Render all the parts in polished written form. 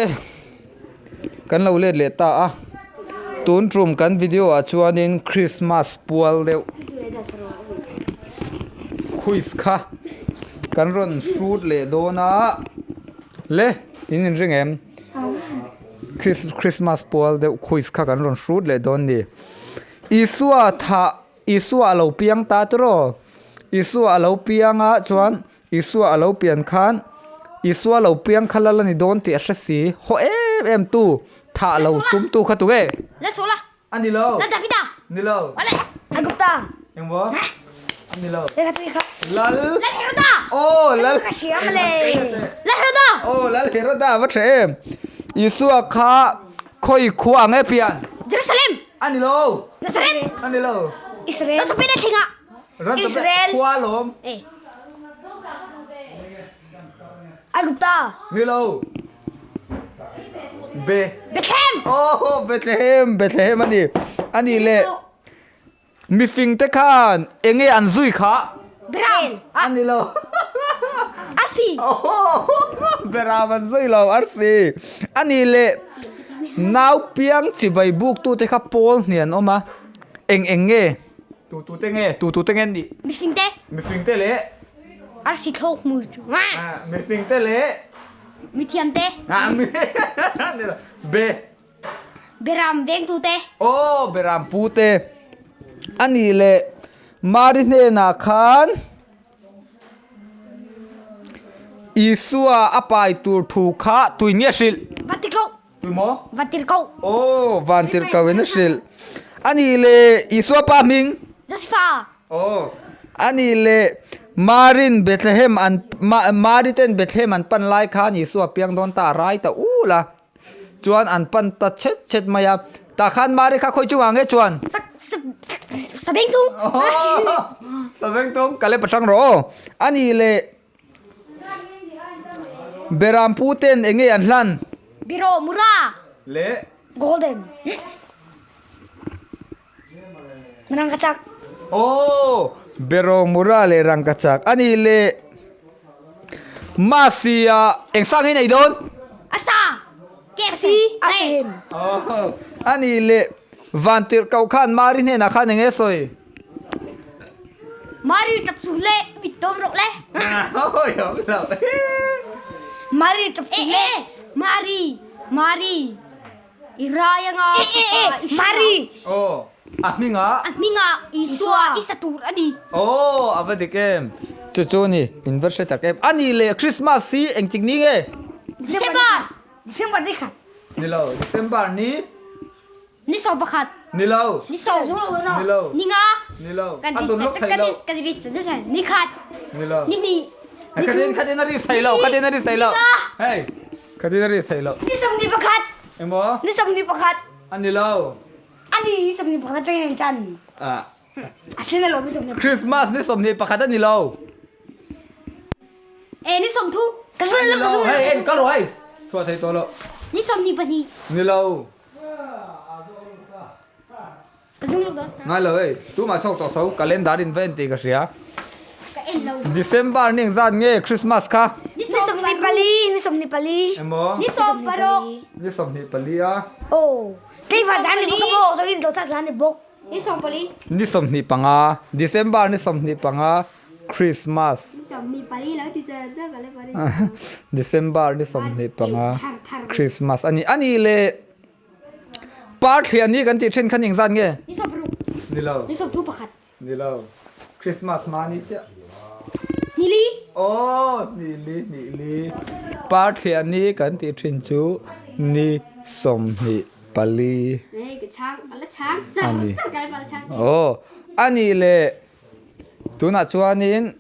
Awle kan lo let leh ta a tun tum kan video ah chuanin Christmas pual deuh quiz kha kan rawn shoot leh dawn a le in inring em Christmas pual deuh quiz kha kan rawn shoot leh dawn a ni Isua thah Isua a lo piang ta tiraw Isua a lo piang a chuan. Isua a lo pian khan, Isua lo piang kha lal a ni dawn tih a hre si. Haw em em tu, thah lo tum tu kha tu nge? La Saula. A ni lo. La Davida. Ni lo. Agupta. Engmaw? A ni lo. Lal. Lal Heroda. Aw Lal. Ka hria mawle. Lal Heroda. Aw Lal Heroda a va tha em. Isua kha khawi khua nge pian? Jerusalem. A ni lo. Nazareth. A ni lo. Israel. Ram Chawpena thlengah. Ram Israel. Khua lawm. Eh. Aigupta. Ni lo. Be. Bethlehem. Oh, Bethlehem, Bethlehem ani. Ani le. Mifing te khan enge an zui kha? Beram. Ani lo. Arsi. Oh, beram an zui lo, arsi. Ani le. Nau piang chibai buk tu te kha pawl hnian awm a. Eng eng nge? Tu tu te nge? Tu tu te nge an nih? Mifing te. Mifing te leh. Arsi thlawk mu chu. Mifing te leh. Mithiam te. Be. Beram vengtu te. Aw beram pu te. A nih leh Mari hnenah khan Isua a pai tur thu kha tui nge hrilh? Vantirhkoh. Tui maw? Vantirhkoh. Aw, Vantirhkoh in a hrilh. A nih leh Isua pa hming? Josepha. Aw, a nih leh Marin Bethlehem an Mari ten Bethlehem an pan lai khan Isua piang dawn ta a rai ta ul a. Chuan an pan ta chet chet mai a. Tah khan Mari kha khawi chungah nge chuan? Sa sa sabengtung. Sabengtung, ka le pathang rawh aw. A nih leh Beram pu ten eng nge an hlan? Biro mura. Leh. Golden. Rangkachak. Aw, Biro mura leh rangkachak. A nih leh Masi-ah eng sang nge nei dawn? Asa. KFC. Asa him. Aw, a nih leh Vantirhkoh khan Mari hnenah khan eng nge sawi? Mari tap su le mit tom rawh le. Mari tap su le. Mari Mari i rai anga Mari. Oh a hminga. A hminga Isua i sa tur a ni. Oh a va dik em. Chu chu ni in va hre tak em. A ni le Christmas hi engtik ni nge? December. December ni khat. Ni lo December ni. Ni 11. Ni lo. Ni sawm. Ni lo. Ni nga. Ni lo. A tun lawk thei lo. Ka ri sa thei. Ni khat. Ni lo. Ni hnih. Ni thu. Khatin a ri thei lo. Khatin a ri thei lo. Hey. Khatin a ri thei lo. Ni 21. Engmaw? Ni 21. A ni lo. A ni ni 21 atang in chan. Ah. A sin a lo ni 21. Christmas ni 21 a ni lo. Eh ni 30. Ka sun lo ka sun lo. Hey, hey, ka lo hey. Chua thei to lo. Ni 22. Ni lo. Ngai lo ei, tumah chhuak tawh so, calendar in va en tih ka hria. December ni engzat nge Christmas kha? Ni 24, ni 24. Emaw? Ni 26. Ni 24 a. Aw, tleiva zan ni bawk a maw, chuan in dawt zan ni bawk. Ni 24. Ni 25, December ni 25 Christmas. December ni 25 Christmas a ni. A nih leh Par thliah ni kan tih thin kha ning zat nge? Ni 16. Ni lo. Ni 31. Ni lo. Christmas hma ni chiah. Ni li. Aw, ni li, ni li. Par thliah ni kan tih thin chu ni 24. Hei ka chhang, ka la chhang char char ka la chhang. Aw, a nih leh tunah chuanin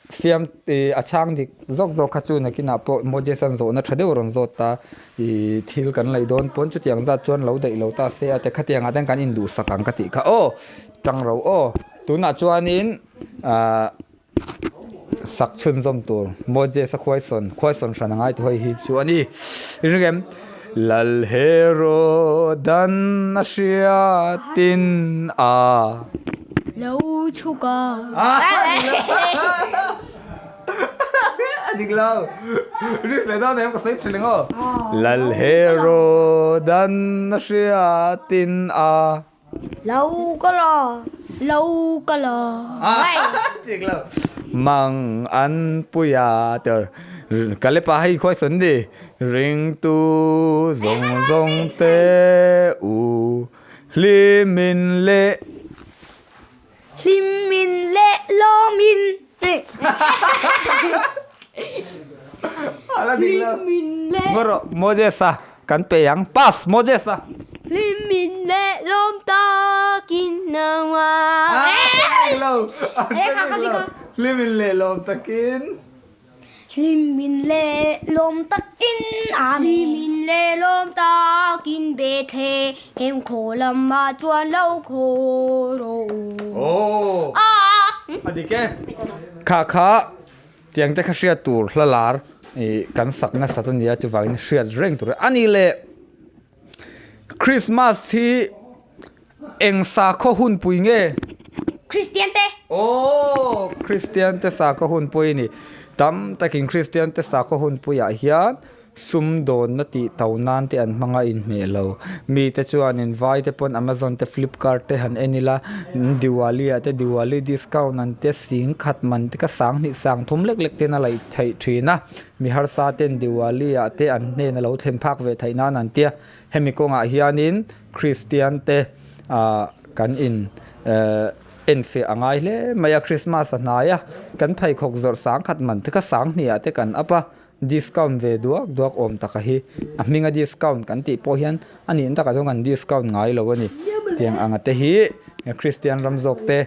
Fiam ih a chhang dik zawk zawk kha chu nakinah pawh Moses an zawhna tha deuh rawn zawt ta ih thil kan lei dawn pawn chutiang zat chuan lo daih lo ta se a ti khatiangah ten kan induhsak ang ka tih kha aw tang ro aw tunah chuanin ahh sak chhunzawm tur Moses a khuaisawn khuaisawn hran a ngai tawh hei hi chu a ni i ring em Lalhero dan a hriatin a. Lo chhuk a. Dik lo. Risk leh dawn em ka sawi thin ang aw. Lal Herodan a hriatin a. Lo ka la. Lo ka la. Dik lo. Mang an puia tir. Kalepa hei khuai sawn ni. Ringtu zawng zawng te u hlimin leh. Hlimin leh lawmin. Hlimin leh. Ngawrawh Moses-a kan pe ang. Pass Moses-a. Hlimin leh lawm takin nangmah. Hlimin leh lawm takin. Hlimin leh lawm takin Amen. Hlimin leh lawm takin Bethlehem khaw lamah chuan lo khaw rawh u. Aw a dik e. Kha kha tiang te kha hriat tur hla lar ih kan sak nasat a nia chuvangin hriat reng tur a ni le. Christmas hi Eng sakhaw hunpui nge? Kristian te. Aw, Kristian te sakhaw hunpui a ni. Tam takin Kristian te sakhaw hunpuiah hian sumdawnna tih to nan te an hmang a inhmeh lo. Mite chuanin vai te pawn Amazon te Flipkart te han en ila, Diwali ah te Diwali discount an te sing khat man te kha sang hnih sang thum lek lek ten a laih theih thin a. Mi harsa ten Diwali ah te an hnen a lo thlen phak ve theih nan an tia. Hemi kawngah hianin Kristian te kan in enfiah a ngai hle mai a, Christmas a hnai a, kan pheikhawk zawrh sang khat man te kha sang hnih ah te kan up a, discount ve duak duak awm taka hi a hminga discount kan tih pawh hian a nihna takah chuan kan discount ngai lo a ni. Tiang anga te hi Kristian ram zawk te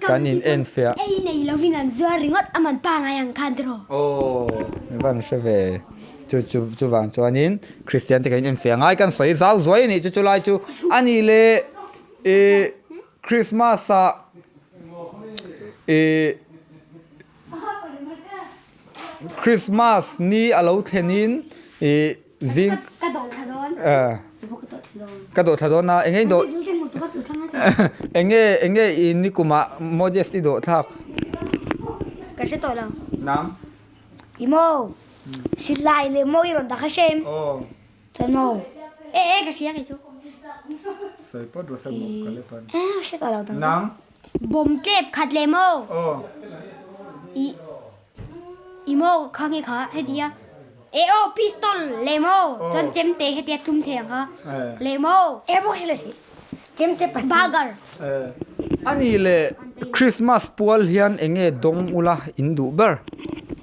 kan in enfiah. Ei nei lovin an zuar ringawt a man pangai ang khan tiraw. Aw, mi van hre ve. Chu chu chuvang chuanin Kristian te kan infiah ngai kan sawi zau zuai a nih chu chulai chu a nih leh ih Christmas ah ih Christmas ni a lo thlenin ih zing Ka dawh thla dawn. Ka dawh thla dawn a enge i dawh enge enge i nikumah Moses i dawh thlak. Ka hre tawh lo. Nang. I maw? Silai leh maw i rawn dah kha hrem. Chuan maw? E e ka hria kei chu. Sawi pawt rawh se maw ka lep an. E hre tawh lo dang chu. Nang. Bawm tlep khat leh maw? I i maw kha nge kha hetia e aw pistol leh maw chuan chemte hetia tum thei ang kha leh maw. E bawk hre lo si. Chemte pahnih. Burger. Ani leh Christmas pual hian enge dawng ula in duh ber?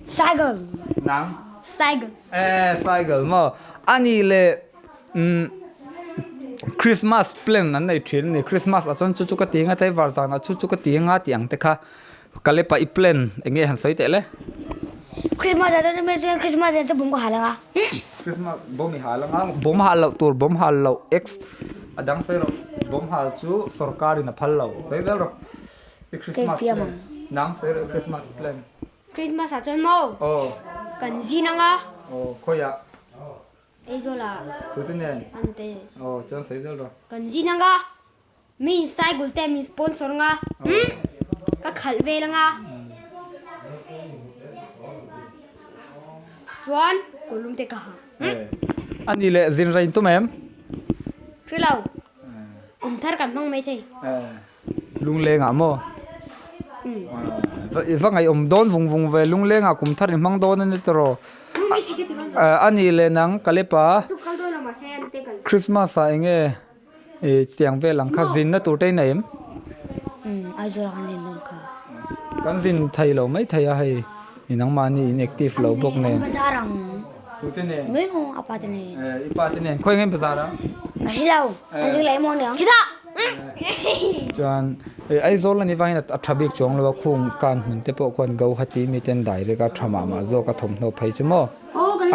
Cycle. Nang? Cycle. Eh cycle maw? Ani leh umm Christmas plan an nei thin a ni. Christmas ah chuan chu chu ka ti anga tlaivar zanah chu chu ka ti anga tih ang te kha ka lepa i plan enge han sawi teh le? Christmas ah chuan Christmas ah chuan bawm ka hal anga. Christmas bawm i hal anga bawm hal loh tur bawm hal loh ex a dang sawi rawh bawm hal chu sorkar in a phal lo sawi zel rawh i Christmas plan nang sawi rawh i Christmas plan. Christmas ah chuan maw kan zin anga. Aw khawiah. Aizawl ah. Tute nen. Ante. Aw chuan sawi zel rawh. Kan zin anga. Mi cycle te min sponsor nga umm ka khalh vel anga chuan kawlum te ka ha umm. A nih leh zin rain tum em? Hre lo. Kum thar kan hmang mai thei. Lungleng ah maw? I va ngaihawm dawn vung vung ve lungleng ah kum thar i hmang dawn a ni tawh rawh. A nih leh nang Kalepa Christmas ah eng nge? I tiang vel ang kha zinna tur te in nei em? Umm Aizawl ah kan zin dawn kha. Kan zin thei lo mai thei a hei i nangmahni in active lo bawk nen. Kan bazar ang. Tute nen? Mai maw a pa te nen. Eh i pa te nen khawi nge in bazar ang? Ka hre lo. Kan zin leh emaw aniang. Khitah! Chuan Aizawl a nih vangin a tha bik chuang lo a khung kan hmun te pawh khuan Gauhati mi ten direct a tha mah mah zawk a thawmhnaw phei chu maw.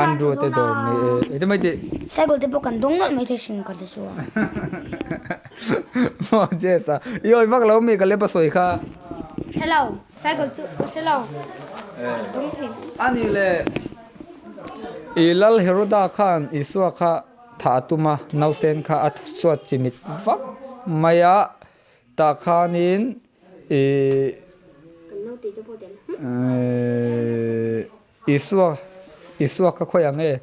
Andrew te dawr ni e eng te mai tih. Cycle te pawh kan dawng nawlh mai thei hrim ka ti chu a. Maw Jess a i awi vak lo mi ka lep a sawi kha. Hre lo cycle chu ka hre lo dawng thei. Ani le i Lal Heroda khan Isua kha thah a tum a nausen kha a suat chimit vak mai a tah khanin i. Kan naute te pawh tel. Isua Isua kha khawi ang e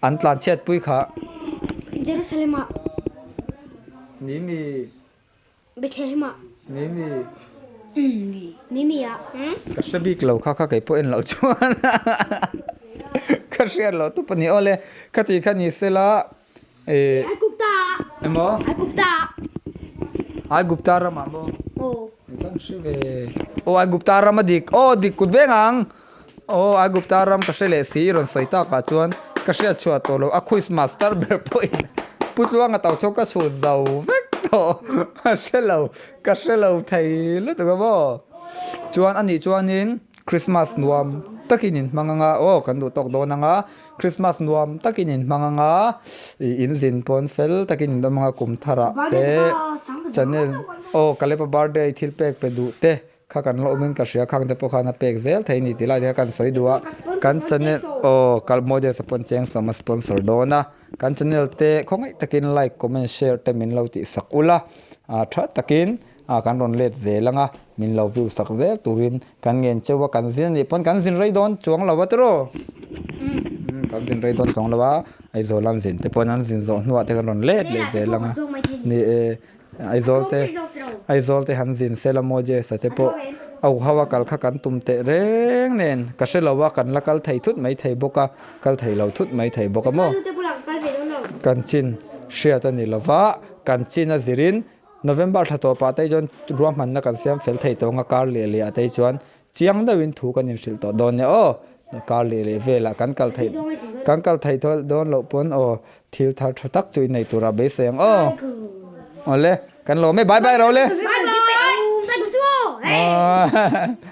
an tlan chhiat pui kha. Jerusalem ah. Ni mi. Bethlehem ah. Ni mi. Ni mi ah. Ka hre bik lo kha kha kei pawh en loh chuan ka hriat loh tup a ni awle khati kha ni sela eh. Aigupta ah. Emaw? Aigupta ah. Aigupta ramah maw? Aw. Kan hre ve. Aw Aigupta ram a dik. Aw dik kut veng ang. Aw Aigupta ram ka hre leh si i rawn sawi takah chuan ka hriat chhuah tawh lo a quiz master ber pawhin Pu Tluanga tau chho ka chhut zo vek tawh a hre lo ka hre lo thei lutuk a maw. Chuan anih chuanin Christmas nuam takin in hmang anga aw kan duh tawk dawn anga Christmas nuam takin in hmang anga ih in zin pawn fel takin in awm anga kum tharah te channel aw Kalepa birthday thil pek pe duh te kha kan la awmin ka hria khang te pawh khan a pek zel thei a ni tih lai te kha kan sawi duh a kan channel aw kalmawdia sapawn cheng sawm a sponsor dawn a kan channel te khawngaih takin like comment share te min lo tih sak ula ah tha takin ah kan rawn let zel ang a min lo view sak zel turin kan ngen cheu a kan zin a nih pawn kan zin rei dawn chuang lo a tiraw kan zin rei dawn chuang lo a Aizawl an zin te pawn an zin zawh hnuah te kan rawn let leh zel ang a ni e. Aizawl te Aizawl te han zin sela Moses-a te pawh a uho a kal kha kan tum teh reng nen ka hre lo a kan la kal thei thut mai thei bawk a kal thei lo thut mai thei bawk a maw kan chin hriat a ni lo va kan chin a zirin November thla tawpah te chuan ruahmanna kan siam fel thei tawng a kar leh leh ah te chuan chiang deuhin thu kan inhrilh tawh dawn nia aw kar leh leh velah kan kal theih kan kal theih dawn loh pawn aw thil thar tha tak chu innei tura beisei ang aw awle kan lawm e bye bye ro le. Bye bye.